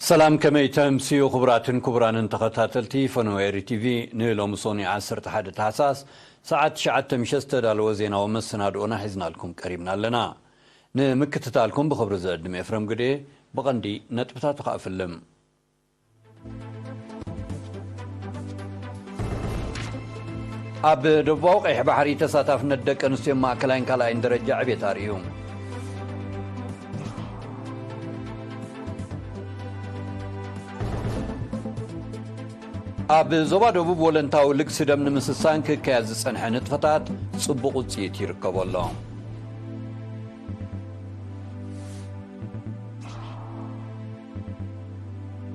ሰላም፣ ከመይ ተምስዩ ክቡራትን ክቡራንን ተኸታተልቲ ፈነወ ኤሪ ቲቪ? ንሎሚ ሶኒ ዓሰርተ ሓደ ታሕሳስ ሰዓት ትሽዓተ ምሸት ዝተዳለወ ዜናዊ መሰናድኦና ሒዝናልኩም ቀሪብና ኣለና። ንምክትታልኩም ብኽብሪ ዘዕድም ኤፍረም ግዴ። ብቐንዲ ነጥብታቱ ከኣ ፍልም። ኣብ ደቡባዊ ቀይሕ ባሕሪ ተሳታፍነት ደቂ ኣንስትዮ ማእከላይን ካልኣይን ደረጃ ዕቤት ኣርእዩ። ኣብ ዞባ ደቡብ ወለንታዊ ልግሲ ደም ንምስሳን ክካየድ ዝጸንሐ ንጥፈታት ጽቡቕ ውጽኢት ይርከቦ ኣሎ።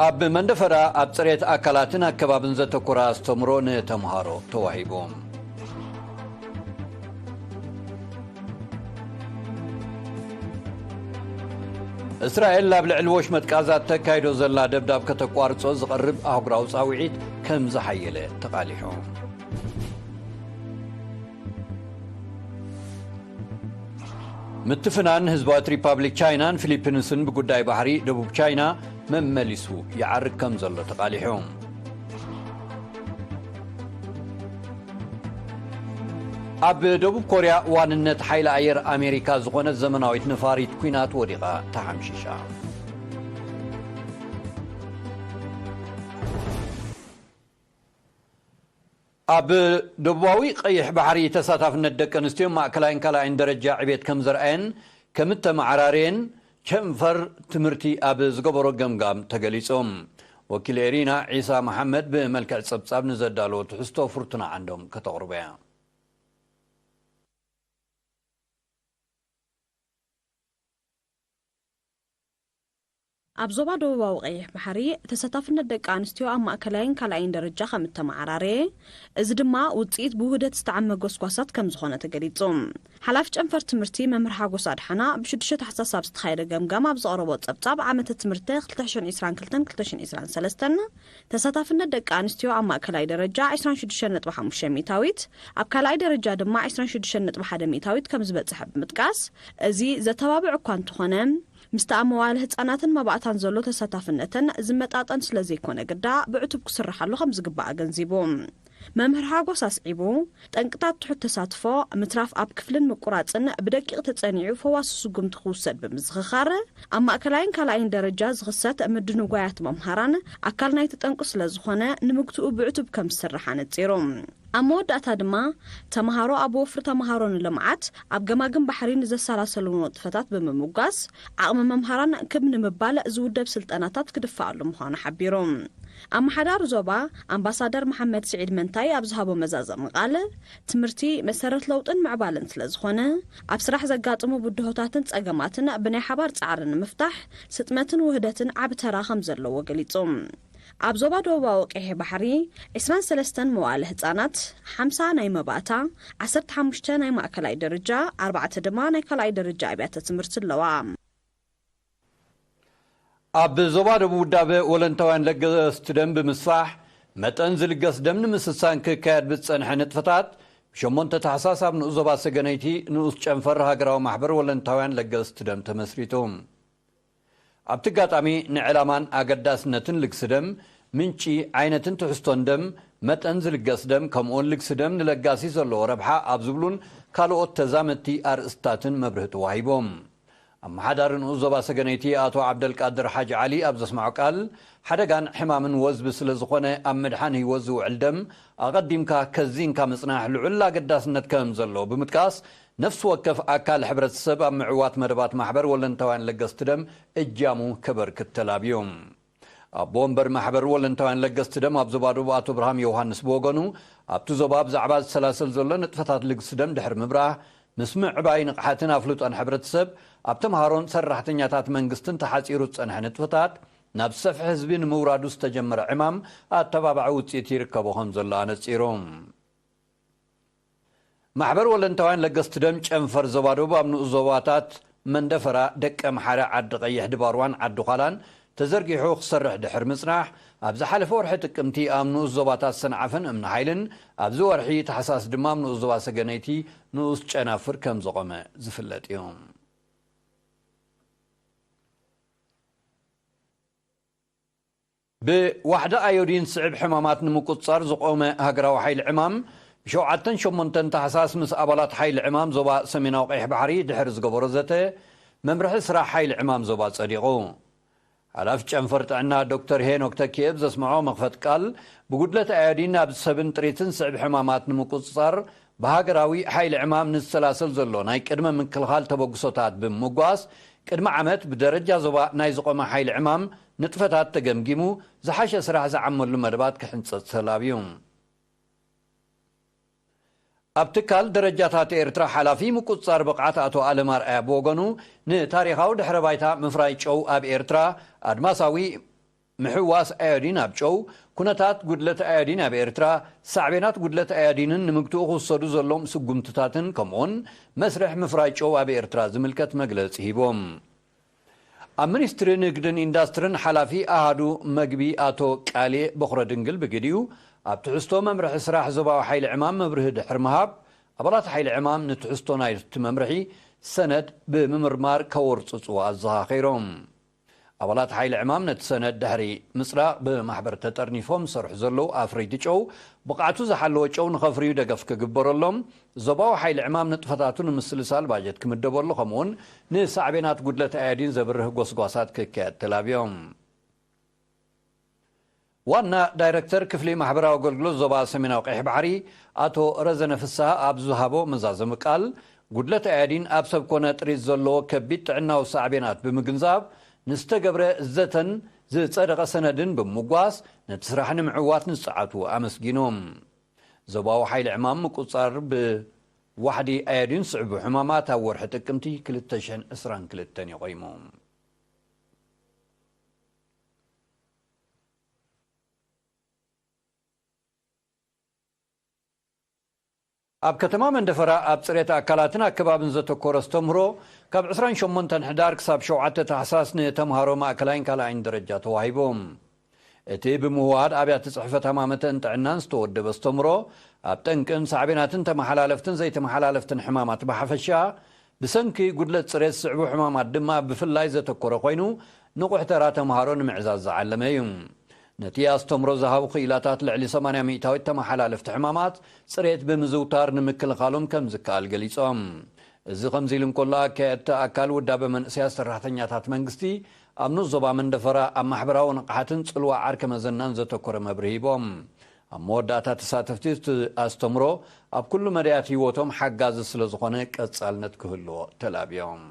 ኣብ መንደፈራ ኣብ ጽሬት ኣካላትን ኣከባብን ዘተኮረ ኣስተምሮ ንተምሃሮ ተዋሂቡ። እስራኤል ኣብ ልዕሊ ወሽመጥ ቃዛ እተካይዶ ዘላ ደብዳብ ከተቋርጾ ዝቐርብ ኣህጉራዊ ጻውዒት ከም ዝሓየለ ተቓሊሑ። ምትፍናን ህዝባዊት ሪፓብሊክ ቻይናን ፊሊፒንስን ብጉዳይ ባሕሪ ደቡብ ቻይና መመሊሱ ይዓርግ ከም ዘሎ ተቓሊሑ። ኣብ ደቡብ ኮርያ ዋንነት ሓይሊ ኣየር ኣሜሪካ ዝኾነት ዘመናዊት ነፋሪት ኲናት ወዲቓ ተሓምሺሻ። ኣብ ደቡባዊ ቀይሕ ባሕሪ ተሳታፍነት ደቂ ኣንስትዮ ማእከላይን ካልኣይን ደረጃ ዕቤት ከም ዘርኣየን ከም እተመዓራረየን ቸንፈር ትምህርቲ ኣብ ዝገበሮ ገምጋም ተገሊጹ። ወኪል ኤሪና ዒሳ መሓመድ ብመልክዕ ጸብጻብ ንዘዳለዎ ትሕዝቶ ፍርቱና ዓንዶም ከተቕርቦ እያ። ኣብ ዞባ ደቡባዊ ቀይሕ ባሕሪ ተሳታፍነት ደቂ ኣንስትዮ ኣብ ማእከላይን ካልኣይን ደረጃ ከም እተመዓራረየ፣ እዚ ድማ ውጽኢት ብውህደት ዝተዓመ ጎስጓሳት ከም ዝኾነ ተገሊጹ። ሓላፊ ጨንፈር ትምህርቲ መምህር ሓጎስ ኣድሓና ብሽዱሽተ ታሕሳስ ኣብ ዝተኻየደ ገምጋም ኣብ ዘቕረቦ ጸብጻብ ዓመተ ትምህርቲ ክልተ ሽሕን ዕስራን ክልተን ክልተ ሽሕን ዕስራን ሰለስተን ተሳታፍነት ደቂ ኣንስትዮ ኣብ ማእከላይ ደረጃ ዕስራን ሽዱሽተን ነጥቢ ሓሙሽተ ሚእታዊት፣ ኣብ ካልኣይ ደረጃ ድማ ዕስራን ሽዱሽተን ነጥቢ ሓደ ሚእታዊት ከም ዝበጽሐ ብምጥቃስ፣ እዚ ዘተባብዕ እኳ እንተኾነ፣ ምስቲ ኣብ መዋእለ ህጻናትን መባእታን ዘሎ ተሳታፍነተን ዝመጣጠን ስለ ዘይኮነ ግዳ ብዕቱብ ክስርሓሉ ከም ዝግባእ ኣገንዚቡ። መምህር ሓጎስ ኣስዒቡ፣ ጠንቅታት ትሑት ተሳትፎ፣ ምትራፍ ኣብ ክፍልን ምቁራጽን ብደቂቕ ተጸኒዑ ፈዋሲ ስጉምቲ ክውሰድ ብምዝኽኻር፣ ኣብ ማእከላይን ካልኣይን ደረጃ ዝኽሰት ምድንጓያት መምሃራን ኣካል ናይቲ ጠንቂ ስለ ዝኾነ፣ ንምግትኡ ብዕቱብ ከም ዝስራሕ ኣነጺሩ። ኣብ መወዳእታ ድማ፣ ተምሃሮ ኣብ ወፍሪ ተምሃሮ ንልምዓት፣ ኣብ ገማግም ባሕሪ ንዘሰላሰሉ ንጥፈታት ብምምጓስ፣ ዓቕሚ መምሃራን ክብ ንምባል ዝውደብ ስልጠናታት ክድፈኣሉ ምዃኑ ሓቢሩ። ኣመሓዳሪ ዞባ ኣምባሳደር መሓመድ ስዒድ መንታይ ኣብ ዝሃቦ መዛዘሚ ቃል፣ ትምህርቲ መሰረት ለውጥን ምዕባለን ስለ ዝኾነ፣ ኣብ ስራሕ ዘጋጥሙ ብድሆታትን ጸገማትን ብናይ ሓባር ጻዕሪ ንምፍታሕ፣ ስጥመትን ውህደትን ዓቢ ተራ ከም ዘለዎ ገሊጹ። ኣብ ዞባ ደቡባዊ ቀይሕ ባሕሪ፣ ዕስራን ሰለስተን መዋእለ ህጻናት፣ ሓምሳ ናይ መባእታ፣ ዓሰርተ ሓሙሽተ ናይ ማእከላይ ደረጃ፣ ኣርባዕተ ድማ ናይ ካልኣይ ደረጃ ኣብያተ ትምህርቲ ኣለዋ። ኣብ ዞባ ደቡብ ውዳበ ወለንታውያን ለገስቲ ደም ብምስፋሕ፣ መጠን ዝልገስ ደም ንምስሳን ክካየድ ብዝጸንሐ ንጥፈታት፣ ብሸሞንተ ታሕሳስ ኣብ ንኡስ ዞባ ሰገነይቲ ንኡስ ጨንፈር ሃገራዊ ማሕበር ወለንታውያን ለገስቲ ደም ተመስሪቱ። ኣብቲ ኣጋጣሚ ንዕላማን ኣገዳስነትን ልግሲ ደም፣ ምንጪ፣ ዓይነትን ትሕዝቶን ደም፣ መጠን ዝልገስ ደም፣ ከምኡውን ልግሲ ደም ንለጋሲ ዘለዎ ረብሓ ኣብ ዝብሉን ካልኦት ተዛመድቲ ኣርእስታትን መብርሂ ተዋሂቦም። ኣመሓዳሪ ንኡስ ዞባ ሰገነይቲ ኣቶ ዓብደልቃድር ሓጂ ዓሊ ኣብ ዘስምዖ ቃል፣ ሓደጋን ሕማምን ወዝቢ ስለ ዝኾነ ኣብ ምድሓን ህይወት ዝውዕል ደም ኣቐዲምካ ከዚንካ ምጽናሕ ልዑል ኣገዳስነት ከም ዘለዎ ብምጥቃስ፣ ነፍሲ ወከፍ ኣካል ሕብረተሰብ ኣብ ምዕዋት መደባት ማሕበር ወለንታውያን ለገስቲ ደም እጃሙ ከበርክት ተላብዩ። ኣቦ ወንበር ማሕበር ወለንታውያን ለገስቲ ደም ኣብ ዞባ ደቡብ ኣቶ ብርሃም ዮሃንስ ብወገኑ፣ ኣብቲ ዞባ ብዛዕባ ዝሰላሰል ዘሎ ንጥፈታት ልግሲ ደም ድሕሪ ምብራህ፣ ምስ ምዕባይ ንቕሓትን ኣፍልጦን ሕብረተሰብ፣ ኣብ ተምሃሮን ሰራሕተኛታት መንግስትን ተሓጺሩ ዝጸንሐ ንጥፈታት ናብ ሰፍሒ ህዝቢ ንምውራዱ ዝተጀመረ ዕማም ኣተባባዒ ውጽኢት ይርከቦ ከም ዘሎ ኣነጺሩ። ማሕበር ወለንታውያን ለገስቲ ደም ጨንፈር ዞባ ደቡብ ኣብ ንኡስ ዞባታት መንደፈራ፣ ደቀ ምሓረ፣ ዓዲ ቀይሕ፣ ድባርዋን ዓዲ ዃላን ተዘርጊሑ ክሰርሕ ድሕሪ ምጽናሕ፣ ኣብ ዝሓለፈ ወርሒ ጥቅምቲ ኣብ ንኡስ ዞባታት ሰንዓፈን እምኒ ሓይልን ኣብዚ ወርሒ ታሕሳስ ድማ ኣብ ንኡስ ዞባ ሰገነይቲ ንኡስ ጨናፍር ከም ዘቖመ ዝፍለጥ እዩ። ብዋሕዲ ኣዮዲን ስዕብ ሕማማት ንምቁጽጻር ዝቖመ ሃገራዊ ሓይሊ ዕማም፣ ብሸውዓተን ሸሞንተን ታሕሳስ ምስ ኣባላት ሓይሊ ዕማም ዞባ ሰሜናዊ ቀይሕ ባሕሪ ድሕሪ ዝገበሮ ዘተ፣ መምርሒ ስራሕ ሓይሊ ዕማም ዞባ ጸዲቑ። ሓላፊ ጨንፈር ጥዕና ዶክተር ሄኖክ ተኪኤ ብዘስምዖ መኽፈት ቃል፣ ብጉድለት ኣዮዲን ኣብ ሰብን ጥሪትን ስዕብ ሕማማት ንምቁጽጻር ብሃገራዊ ሓይሊ ዕማም ንዝሰላሰል ዘሎ ናይ ቅድመ ምክልኻል ተበግሶታት ብምምጓስ፣ ቅድሚ ዓመት ብደረጃ ዞባ ናይ ዝቖመ ሓይሊ ዕማም ንጥፈታት ተገምጊሙ ዝሓሸ ስራሕ ዝዓመሉ መደባት ክሕንጸጽ ተላብዩ። ኣብ ትካል ደረጃታት ኤርትራ ሓላፊ ምቁጽጻር ብቕዓት ኣቶ ኣለም ኣርኣያ ብወገኑ፣ ንታሪኻዊ ድሕረ ባይታ ምፍራይ ጨው ኣብ ኤርትራ፣ ኣድማሳዊ ምሕዋስ ኣዮዲን ኣብ ጨው፣ ኩነታት ጉድለት ኣዮዲን ኣብ ኤርትራ፣ ሳዕቤናት ጉድለት ኣዮዲንን ንምግትኡ ክውሰዱ ዘሎም ስጉምትታትን ከምኡውን መስርሕ ምፍራይ ጨው ኣብ ኤርትራ ዝምልከት መግለጺ ሂቦም። ኣብ ሚኒስትሪ ንግድን ኢንዳስትርን ሓላፊ ኣሃዱ መግቢ ኣቶ ቃሌ በኹረ ድንግል ብግዲኡ፣ ኣብ ትሕዝቶ መምርሒ ስራሕ ዞባዊ ሓይሊ ዕማም መብርሂ ድሕሪ ምሃብ፣ ኣባላት ሓይሊ ዕማም ንትሕዝቶ ናይቲ መምርሒ ሰነድ ብምምርማር ከወርጽጽዎ ኣዘኻኺሮም። ኣባላት ሓይሊ ዕማም ነቲ ሰነድ ድሕሪ ምጽዳቕ ብማሕበር ተጠርኒፎም ዝሰርሑ ዘለዉ ኣፍረይቲ ጨው፣ ብቕዓቱ ዝሓለወ ጨው ንኸፍርዩ ደገፍ ክግበረሎም፣ ዞባዊ ሓይሊ ዕማም ንጥፈታቱ ንምስልሳል ባጀት ክምደበሉ፣ ከምኡውን ንሳዕቤናት ጉድለት ኣያዲን ዘብርህ ጎስጓሳት ክካየድ ተላብዮም። ዋና ዳይረክተር ክፍሊ ማሕበራዊ ኣገልግሎት ዞባ ሰሜናዊ ቀይሕ ባሕሪ ኣቶ ረዘነ ፍስሃ ኣብ ዝሃቦ መዛዘሚ ቃል፣ ጉድለት ኣያዲን ኣብ ሰብ ኮነ ጥሪት ዘለዎ ከቢድ ጥዕናዊ ሳዕቤናት ብምግንዛብ፣ ንዝተገብረ ዘተን ዝጸደቐ ሰነድን ብምምጓስ፣ ነቲ ስራሕ ንምዕዋት ንዝጸዓቱ ኣመስጊኖም። ዞባዊ ሓይሊ ዕማም ምቁጽጻር ብዋሕዲ ኣያዲን ስዕቡ ሕማማት ኣብ ወርሒ ጥቅምቲ ክልተ ሽሕን ዕስራን ክልተን እዩ ቆይሙ። ኣብ ከተማ መንደፈራ ኣብ ጽሬት ኣካላትን ኣከባብን ዘተኮረ ኣስተምህሮ ካብ ዕስራን ሸሞንተን ሕዳር ክሳብ ሸውዓተ ታሕሳስ ንተምሃሮ ማእከላይን ካልኣይን ደረጃ ተዋሂቡ። እቲ ብምህዋድ ኣብያተ ጽሕፈት ሃማመተን ጥዕናን ዝተወደበ ኣስተምህሮ፣ ኣብ ጠንቅን ሳዕቤናትን ተመሓላለፍትን ዘይተመሓላለፍትን ሕማማት ብሓፈሻ፣ ብሰንኪ ጉድለት ጽሬት ዝስዕቡ ሕማማት ድማ ብፍላይ ዘተኮረ ኮይኑ፣ ንቑሕ ተራ ተምሃሮ ንምዕዛዝ ዝዓለመ እዩ። ነቲ ኣስተምህሮ ዝሃቡ ክኢላታት፣ ልዕሊ ሰማንያ ሚእታዊት ተመሓላለፍቲ ሕማማት ጽሬት ብምዝውታር ንምክልኻሎም ከም ዝከኣል ገሊጾም። እዚ ከምዚ ኢሉ እንከሎ፣ ኣካየድቲ ኣካል ውዳበ መንእሰያት ሰራሕተኛታት መንግስቲ ኣብ ንኡስ ዞባ መንደፈራ ኣብ ማሕበራዊ ንቕሓትን ጽልዋ ዓርከ መዘናን ዘተኮረ መብርሂ ሂቦም። ኣብ መወዳእታ፣ ተሳተፍቲ እቲ ኣስተምህሮ ኣብ ኩሉ መዳያት ህይወቶም ሓጋዚ ስለ ዝኾነ ቀጻልነት ክህልዎ ተላብዮም።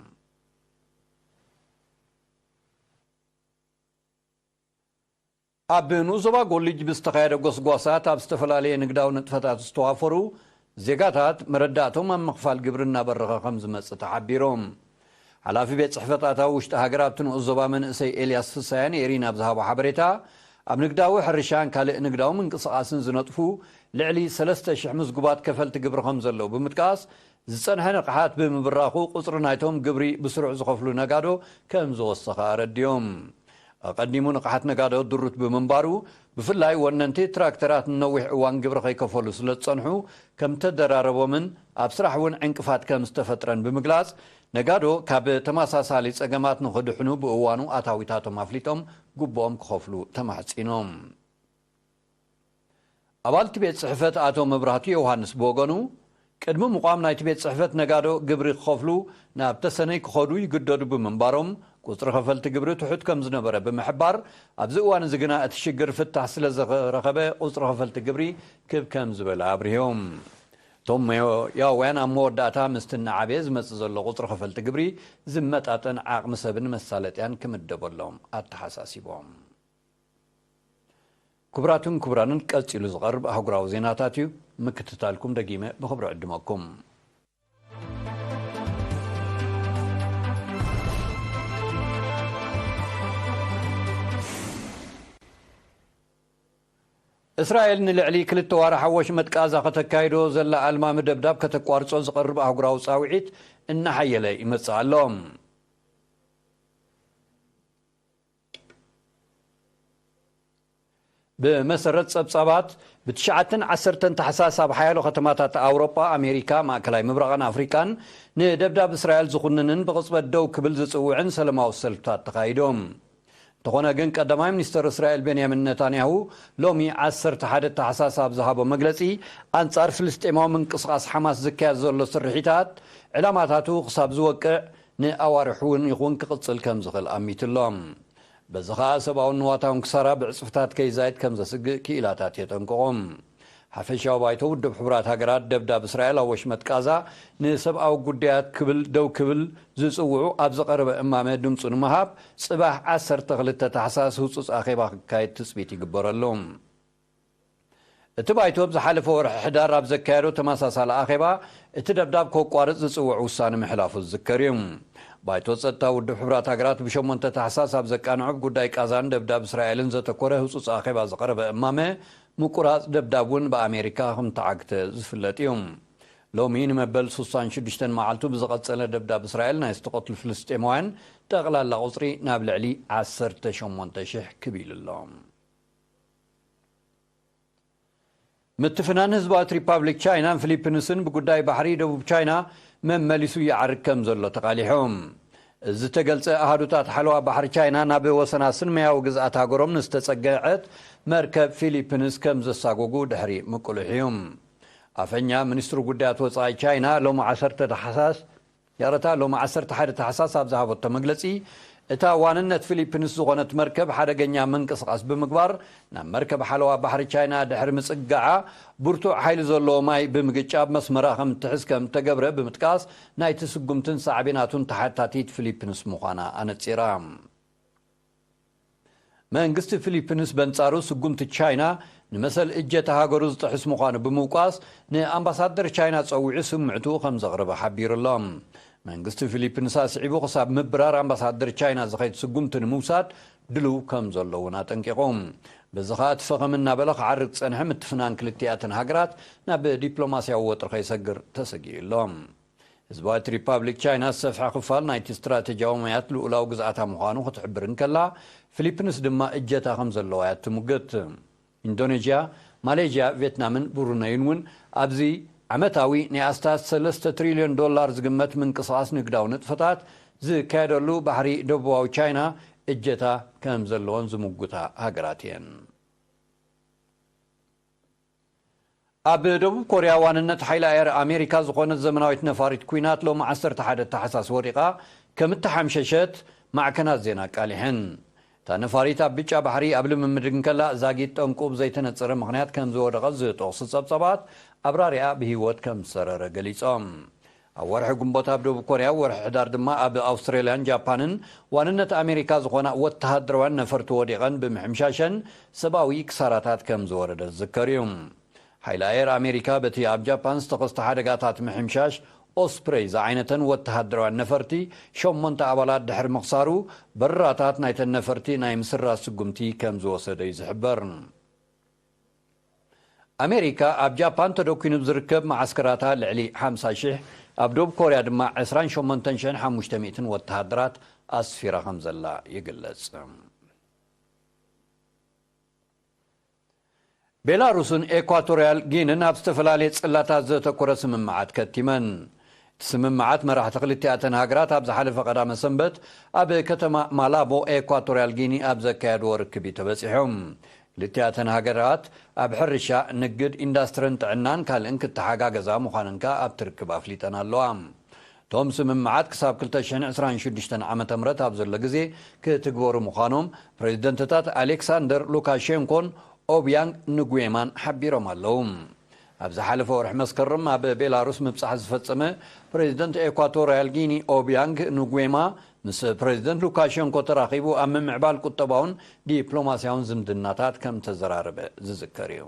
ኣብ ንኡስ ዞባ ጎሊጅ ብዝተኻየደ ጎስጓሳት፣ ኣብ ዝተፈላለየ ንግዳዊ ንጥፈታት ዝተዋፈሩ ዜጋታት መረዳእቶም ኣብ ምኽፋል ግብሪ እናበረኸ ከም ዝመጽእ ተሓቢሮም። ሓላፊ ቤት ጽሕፈት ኣታዊ ውሽጢ ሃገር ኣብቲ ንኡስ ዞባ መንእሰይ ኤልያስ ፍሳያን ኤሪን ኣብ ዝሃቦ ሓበሬታ፣ ኣብ ንግዳዊ ሕርሻን ካልእ ንግዳዊ ምንቅስቓስን ዝነጥፉ ልዕሊ ሰለስተ ሽሕ ምዝጉባት ከፈልቲ ግብሪ ከም ዘለዉ ብምጥቃስ፣ ዝጸንሐ ንቕሓት ብምብራኹ ቁጽሪ ናይቶም ግብሪ ብስሩዕ ዝኸፍሉ ነጋዶ ከም ዝወሰኸ ኣረዲኦም። ኣቐዲሙ ንቕሓት ነጋዶ ድሩት ብምንባሩ፣ ብፍላይ ወነንቲ ትራክተራት ንነዊሕ እዋን ግብሪ ከይከፈሉ ስለ ዝጸንሑ ከም ተደራረቦምን ኣብ ስራሕ እውን ዕንቅፋት ከም ዝተፈጥረን ብምግላጽ፣ ነጋዶ ካብ ተመሳሳሊ ጸገማት ንኽድሕኑ ብእዋኑ ኣታዊታቶም ኣፍሊጦም ግቡኦም ክኸፍሉ ተማሕጺኖም። ኣባል እቲ ቤት ጽሕፈት ኣቶ መብራህቱ ዮውሃንስ ብወገኑ፣ ቅድሚ ምቋም ናይቲ ቤት ጽሕፈት ነጋዶ ግብሪ ክኸፍሉ ናብ ተሰነይ ክኸዱ ይግደዱ ብምንባሮም፣ ቁጽሪ ከፈልቲ ግብሪ ትሑት ከም ዝነበረ ብምሕባር፣ ኣብዚ እዋን እዚ ግና እቲ ሽግር ፍታሕ ስለ ዝረኸበ፣ ቁጽሪ ከፈልቲ ግብሪ ክብ ከም ዝበለ ኣብሪሆም። እቶም ሞያውያን ኣብ መወዳእታ ምስቲ እናዓበየ ዝመጽእ ዘሎ ቁጽሪ ከፈልቲ ግብሪ ዝመጣጠን ዓቕሚ ሰብን መሳለጥያን ክምደበሎም ኣተሓሳሲቦም። ክቡራትን ክቡራንን፣ ቀጺሉ ዝቐርብ ኣህጉራዊ ዜናታት እዩ። ምክትታልኩም ደጊመ ብኽብሪ ዕድመኩም። እስራኤል ንልዕሊ ክልተ ዋርሕ ኣብ ወሽመጥ ቃዛ ከተካይዶ ዘላ ኣልማሚ ደብዳብ ከተቋርጾ ዝቐርብ ኣህጉራዊ ጻውዒት እናሓየለ ይመጽእ ኣሎ። ብመሰረት ጸብጻባት፣ ብትሽዓተን ዓሰርተን ታሕሳስ ኣብ ሓያሎ ከተማታት ኣውሮጳ፣ ኣሜሪካ፣ ማእከላይ ምብራቕን ኣፍሪቃን ንደብዳብ እስራኤል ዝኹንንን ብቕጽበት ደው ክብል ዝጽውዕን ሰለማዊ ሰልፍታት ተኻይዶም። እቲ እንተኾነ ግን ቀዳማይ ሚኒስተር እስራኤል ቤንያሚን ነታንያሁ ሎሚ ዓሰርተ ሓደ ታሕሳስ ኣብ ዝሃቦ መግለጺ፣ ኣንጻር ፍልስጤማዊ ምንቅስቓስ ሓማስ ዝካየድ ዘሎ ስርሒታት ዕላማታቱ ክሳብ ዝወቅዕ ንኣዋርሕ እውን ይኹን ክቕጽል ከም ዝኽእል ኣሚቱ ኣሎ። በዚ ኸኣ ሰብኣውን ንዋታውን ክሳራ ብዕጽፍታት ከይዛይድ ከም ዘስግእ ክኢላታት የጠንቅቑ። ሓፈሻዊ ባይቶ ውድብ ሕቡራት ሃገራት ደብዳብ እስራኤል ኣብ ወሽመጥ ቃዛ ንሰብኣዊ ጉዳያት ክብል ደው ክብል ዝጽውዑ ኣብ ዝቐረበ እማመ ድምጹ ንምሃብ ጽባሕ ዓሰርተ ክልተ ታሕሳስ ህጹጽ ኣኼባ ክካየድ ትጽቢት ይግበረሉ። እቲ ባይቶ ኣብ ዝሓለፈ ወርሒ ሕዳር ኣብ ዘካየዶ ተመሳሳሊ ኣኼባ እቲ ደብዳብ ከቋርጽ ዝጽውዕ ውሳነ ምሕላፉ ዝዝከር እዩ። ባይቶ ጸጥታ ውድብ ሕቡራት ሃገራት ብሸሞንተ ታሕሳስ ኣብ ዘቃንዖ ኣብ ጉዳይ ቃዛን ደብዳብ እስራኤልን ዘተኮረ ህጹጽ ኣኼባ ዝቐረበ እማመ ምቁራጽ ደብዳብ እውን ብኣሜሪካ ከም ተዓግተ ዝፍለጥ እዩ። ሎሚ ንመበል ስሳን ሽዱሽተን መዓልቱ ብዝቐጸለ ደብዳብ እስራኤል ናይ ዝተቐትሉ ፍልስጤማውያን ጠቕላላ ቁጽሪ ናብ ልዕሊ ዓሰርተ ሸሞንተ ሽሕ ክብ ኢሉ ኣሎ። ምትፍናን ህዝባዊት ሪፓብሊክ ቻይናን ፊሊፒንስን ብጉዳይ ባሕሪ ደቡብ ቻይና መመሊሱ ይዓርግ ከም ዘሎ ተቓሊሑ። እዚ ዝተገልጸ ኣሃዱታት ሓለዋ ባሕሪ ቻይና ናብ ወሰና ስንመያዊ ግዝኣት ሃገሮም ንዝተጸገዐት መርከብ ፊሊፒንስ ከም ዘሳጎጉ ድሕሪ ምቁልሕ እዩ። ኣፈኛ ሚኒስትሪ ጉዳያት ወጻኢ ቻይና ሎሚ ዓሰርተ ታሕሳስ ይቕረታ፣ ሎሚ ዓሰርተ ሓደ ታሕሳስ ኣብ ዝሃበቶ መግለጺ፣ እታ ዋንነት ፊሊፒንስ ዝኾነት መርከብ ሓደገኛ ምንቅስቓስ ብምግባር ናብ መርከብ ሓለዋ ባሕሪ ቻይና ድሕሪ ምጽግጋዓ፣ ብርቱዕ ሓይሊ ዘለዎ ማይ ብምግጫብ መስመራ ከም ትሕዝ ከም እተገብረ ብምጥቃስ፣ ናይቲ ስጉምትን ሳዕቤናቱን ተሓታቲት ፊሊፒንስ ምዃና ኣነጺራ። መንግስቲ ፊሊፒንስ በንጻሩ ስጉምቲ ቻይና ንመሰል እጀታ ሃገሩ ዝጥሕስ ምዃኑ ብምውቃስ ንኣምባሳደር ቻይና ጸዊዑ ስምዕቱ ከም ዘቕረበ ሓቢሩ ኣሎ። መንግስቲ ፊሊፒንስ ኣስዒቡ ክሳብ ምብራር ኣምባሳደር ቻይና ዝኸይድ ስጉምቲ ንምውሳድ ድልው ከም ዘሎ እውን ኣጠንቂቑ። በዚ ኸኣ እቲ ፈኸም እናበለ ክዓርግ ዝጸንሐ ምትፍናን ክልቲኣተን ሃገራት ናብ ዲፕሎማስያዊ ወጥሪ ከይሰግር ተሰጊኡ ኣሎ። ህዝባዊት ሪፓብሊክ ቻይና ዝሰፍሐ ክፋል ናይቲ ስትራተጂያዊ ማያት ልኡላዊ ግዝኣታ ምዃኑ ክትሕብር እንከላ፣ ፊሊፒንስ ድማ እጀታ ከም ዘለዋ እያ ትምግት። ኢንዶኔዥያ፣ ማሌዥያ፣ ቪየትናምን ብሩነይን እውን ኣብዚ ዓመታዊ ናይ ኣስታት ሰለስተ ትሪልዮን ዶላር ዝግመት ምንቅስቓስ ንግዳዊ ንጥፈታት ዝካየደሉ ባሕሪ ደቡባዊ ቻይና እጀታ ከም ዘለወን ዝምጉታ ሃገራት እየን። ኣብ ደቡብ ኮርያ ዋንነት ሓይሊ ኣየር ኣሜሪካ ዝኾነት ዘመናዊት ነፋሪት ኲናት ሎሚ ዓሰርተ ሓደ ታሕሳስ ወዲቓ ከም እተሓምሸሸት ማዕከናት ዜና ኣቃሊሐን። እታ ነፋሪት ኣብ ብጫ ባሕሪ ኣብ ልምምድ እንከላ ዛጊት ጠንቁ ብዘይተነጸረ ምኽንያት ከም ዝወደቐት ዝጠቕሱ ጸብጻባት ኣብራሪኣ ብህይወት ከም ዝሰረረ ገሊጾም። ኣብ ወርሒ ግንቦት ኣብ ደቡብ ኮርያ፣ ወርሒ ሕዳር ድማ ኣብ ኣውስትራልያን ጃፓንን ዋንነት ኣሜሪካ ዝኾና ወተሃደራውያን ነፈርቲ ወዲቐን ብምሕምሻሸን ሰብኣዊ ክሳራታት ከም ዝወረደ ዝዝከር እዩ። ሓይሊ ኣየር ኣሜሪካ በቲ ኣብ ጃፓን ዝተኸስተ ሓደጋታት ምሕምሻሽ ኦስፕሬይ ዝዓይነተን ወተሃደራውያን ነፈርቲ ሸሞንተ ኣባላት ድሕሪ ምኽሳሩ፣ በረራታት ናይተን ነፈርቲ ናይ ምስራዝ ስጉምቲ ከም ዝወሰደ እዩ ዝሕበር። ኣሜሪካ ኣብ ጃፓን ተደኲኑ ብዝርከብ መዓስከራታ ልዕሊ ሓምሳ ሽሕ፣ ኣብ ደቡብ ኮርያ ድማ ዕስራን ሸሞንተን ሽሕን ሓሙሽተ ሚእትን ወተሃደራት ኣስፊራ ከም ዘላ ይግለጽ። ቤላሩስን ኤኳቶርያል ጊንን ኣብ ዝተፈላለየ ጽላታት ዘተኮረ ስምምዓት ከቲመን። እቲ ስምምዓት መራሕቲ ክልቲኣተን ሃገራት ኣብ ዝሓለፈ ቀዳመ ሰንበት ኣብ ከተማ ማላቦ ኤኳቶርያል ጊኒ ኣብ ዘካየድዎ ርክብ እዩ ተበጺሖም። ክልቲኣተን ሃገራት ኣብ ሕርሻ፣ ንግድ፣ ኢንዳስትርን ጥዕናን ካልእን ክተሓጋገዛ ምዃነን ከኣ ኣብቲ ርክብ ኣፍሊጠን ኣለዋ። እቶም ስምምዓት ክሳብ ክልተ ሽሕን ዕስራን ሽዱሽተን ዓመተ ምህረት ኣብ ዘሎ ግዜ ክትግበሩ ምዃኖም ፕሬዚደንትታት ኣሌክሳንደር ሉካሼንኮን ኦብያንግ ንጉዌማን ሓቢሮም ኣለዉ። ኣብ ዝሓለፈ ወርሒ መስከረም ኣብ ቤላሩስ ምብጻሕ ዝፈጸመ ፕሬዚደንት ኤኳቶርያል ጊኒ ኦብያንግ ንጉዌማ ምስ ፕሬዚደንት ሉካሼንኮ ተራኺቡ ኣብ ምምዕባል ቁጠባውን ዲፕሎማስያውን ዝምድናታት ከም ተዘራረበ ዝዝከር እዩ።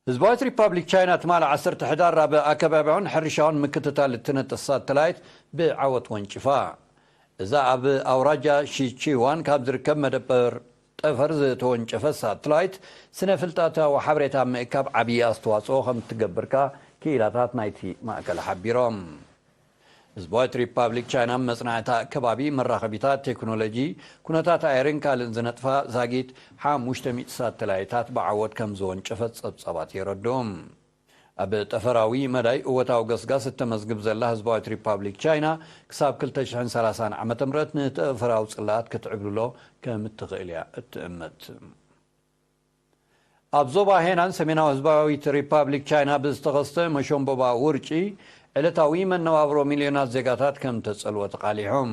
ህዝባዊት ሪፓብሊክ ቻይና ትማሊ ዓሰርተ ሕዳር ኣብ ኣከባቢያውን ሕርሻውን ምክትታል እትነጥፍ ሳተላይት ብዓወት ወንጭፋ። እዛ ኣብ ኣውራጃ ሺቺዋን ካብ ዝርከብ መደበር ጠፈር ዝተወንጨፈት ሳተላይት፣ ስነ ፍልጠታዊ ሓበሬታ ኣብ ምእካብ ዓብዪ ኣስተዋፅኦ ከም እትገብር ከኣ ክኢላታት ናይቲ ማእከል ሓቢሮም። ህዝባዊት ሪፓብሊክ ቻይና መጽናዕታ ከባቢ፣ መራኸቢታት፣ ቴክኖሎጂ፣ ኩነታት ኣየርን ካልእን ዝነጥፋ ዛጊት ሓሙሽተ ሚእቲ ሳተላይታት ብዓወት ከም ዘወንጨፈት ጸብጻባት የረድኡ። ኣብ ጠፈራዊ መዳይ እወታዊ ገስጋስ እተመዝግብ ዘላ ህዝባዊት ሪፓብሊክ ቻይና፣ ክሳብ ክልተ ሽሕን ሰላሳን ዓመተ ምህረት ንጠፈራዊ ጽላት ክትዕብልሎ ከም እትኽእል እያ እትእምት። ኣብ ዞባ ሄናን ሰሜናዊ ህዝባዊት ሪፓብሊክ ቻይና ብዝተኸስተ መሸምቦባ ውርጪ፣ ዕለታዊ መነባብሮ ሚልዮናት ዜጋታት ከም ተጸልወ ተቓሊሖም።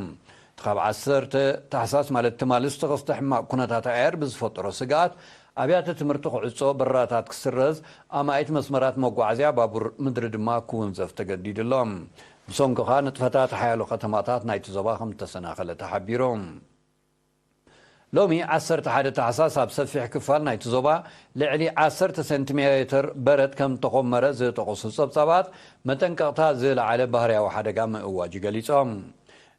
እቲ ካብ ዓሰርተ ታሕሳስ ማለት ትማሊ ዝተኸስተ ሕማቕ ኩነታት ኣየር ብዝፈጠሮ ስግኣት፣ ኣብያተ ትምህርቲ ክዕጾ፣ በረራታት ክስረዝ፣ ኣማኢት መስመራት መጓዓዝያ ባቡር ምድሪ ድማ ክውንዘፍ ተገዲዱ ኣሎ። ብሰንኩ ኸኣ ንጥፈታት ሓያሎ ከተማታት ናይቲ ዞባ ከም እተሰናኸለ ተሓቢሩ። ሎሚ ዓሰርተ ሓደ ታሕሳስ ኣብ ሰፊሕ ክፋል ናይቲ ዞባ ልዕሊ ዓሰርተ ሴንቲሜተር በረድ ከም ተኾመረ ዝጠቐሱ ጸብጻባት፣ መጠንቀቕታ ዝለዓለ ባህርያዊ ሓደጋ ምእዋጁ ገሊጾም።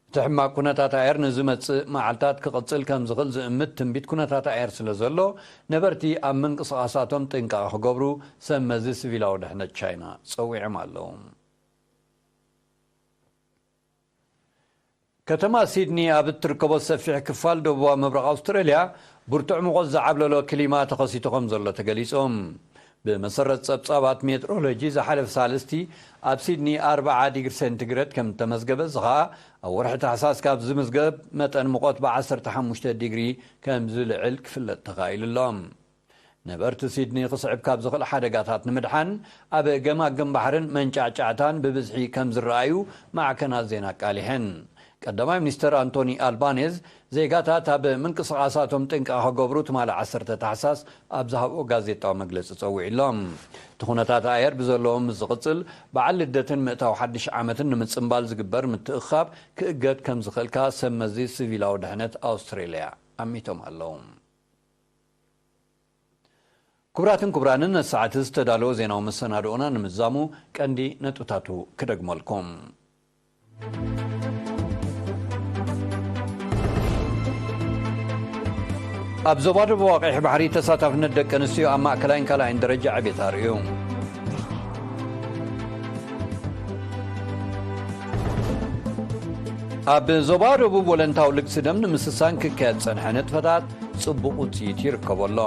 እቲ ሕማቕ ኩነታት ኣየር ንዝመጽእ መዓልታት ክቕጽል ከም ዝኽእል ዝእምት ትንቢት ኩነታት ኣየር ስለ ዘሎ፣ ነበርቲ ኣብ ምንቅስቓሳቶም ጥንቃቐ ክገብሩ ሰብ መዚ ሲቪላዊ ድሕነት ቻይና ጸዊዖም ኣለዉ። ከተማ ሲድኒ ኣብ እትርከቦ ሰፊሕ ክፋል ደቡባዊ ምብራቕ ኣውስትራልያ፣ ብርቱዕ ሙቐት ዝዓብለሎ ክሊማ ተኸሲቱ ከም ዘሎ ተገሊጹ። ብመሰረት ጸብጻባት ሜትሮሎጂ፣ ዝሓለፈ ሳልስቲ ኣብ ሲድኒ ኣርብዓ ዲግሪ ሴንቲግሬድ ከም እተመዝገበ፣ እዚ ኸኣ ኣብ ወርሒ ታሕሳስ ካብ ዝምዝገብ መጠን ሙቐት ብ ዓሰርተ ሓሙሽተ ዲግሪ ከም ዝልዕል ክፍለጥ ተኻኢሉ ኣሎ። ነበርቲ ሲድኒ ክስዕብ ካብ ዝኽእል ሓደጋታት ንምድሓን፣ ኣብ ገማግም ባሕርን መንጫዕጫዕታን ብብዝሒ ከም ዝረኣዩ ማዕከናት ዜና ኣቃሊሐን። ቀዳማይ ሚኒስተር ኣንቶኒ ኣልባኔዝ፣ ዜጋታት ኣብ ምንቅስቓሳቶም ጥንቃቐ ክገብሩ ትማሊ ዓሰርተ ታሕሳስ ኣብ ዝሃብኦ ጋዜጣዊ መግለጺ ጸዊዑ ኣሎ። እቲ ኩነታት ኣየር ብዘለዎ ምስ ዝቕጽል፣ በዓል ልደትን ምእታው ሓድሽ ዓመትን ንምጽንባል ዝግበር ምትእኽኻብ ክእገድ ከም ዝኽእል ከኣ ሰብ መዚ ሲቪላዊ ድሕነት ኣውስትሬልያ ኣሚቶም ኣለዉ። ክቡራትን ክቡራንን፣ ነቲ ሰዓት ዝተዳለወ ዜናዊ መሰናድኦና ንምዝዛሙ ቀንዲ ነጥብታቱ ክደግመልኩም። ኣብ ዞባ ደቡብ ቀይሕ ባሕሪ ተሳታፍነት ደቂ ኣንስትዮ ኣብ ማእከላይን ካልኣይን ደረጃ ዕቤት ኣርእዩ። ኣብ ዞባ ደቡብ ወለንታዊ ልግሲ ደም ንምስሳን ክካየድ ዝጸንሐ ንጥፈታት ጽቡቕ ውጽኢት ይርከቦ ኣሎ።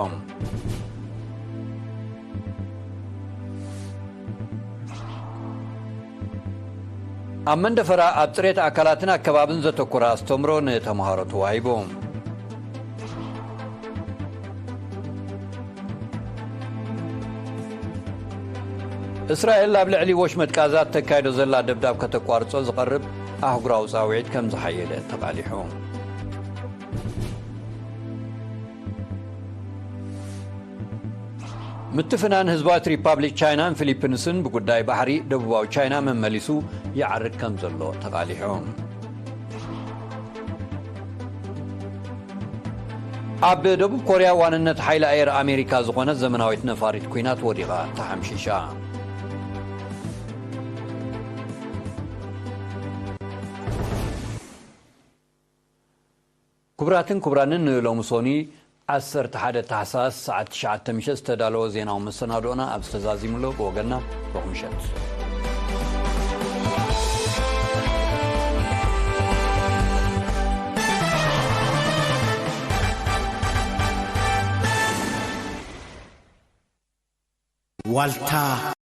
ኣብ መንደፈራ ኣብ ጽሬት ኣካላትን ኣከባብን ዘተኮረ ኣስተምሮ ንተምሃሮ ተዋሂቡ። እስራኤል ኣብ ልዕሊ ወሽመጥ ቃዛ እተካይዶ ዘላ ደብዳብ ከተቋርጾ ዝቐርብ ኣህጉራዊ ጻውዒት ከም ዝሓየለ ተቓሊሑ። ምትፍናን ህዝባዊት ሪፓብሊክ ቻይናን ፊሊፒንስን ብጉዳይ ባሕሪ ደቡባዊ ቻይና መመሊሱ ይዓርግ ከም ዘሎ ተቓሊሑ። ኣብ ደቡብ ኮርያ ዋንነት ሓይሊ ኣየር ኣሜሪካ ዝኾነት ዘመናዊት ነፋሪት ኲናት ወዲቓ ተሓምሺሻ። ክቡራትን ክቡራንን፣ ንሎሚ ሶኒ ዓሰርተ ሓደ ታሕሳስ ሰዓት ትሽዓተ ምሸት ዝተዳለወ ዜናዊ መሰናድኦና ኣብዚ ተዛዚሙ ኣሎ። ብሩኽ ምሸት። ዋልታ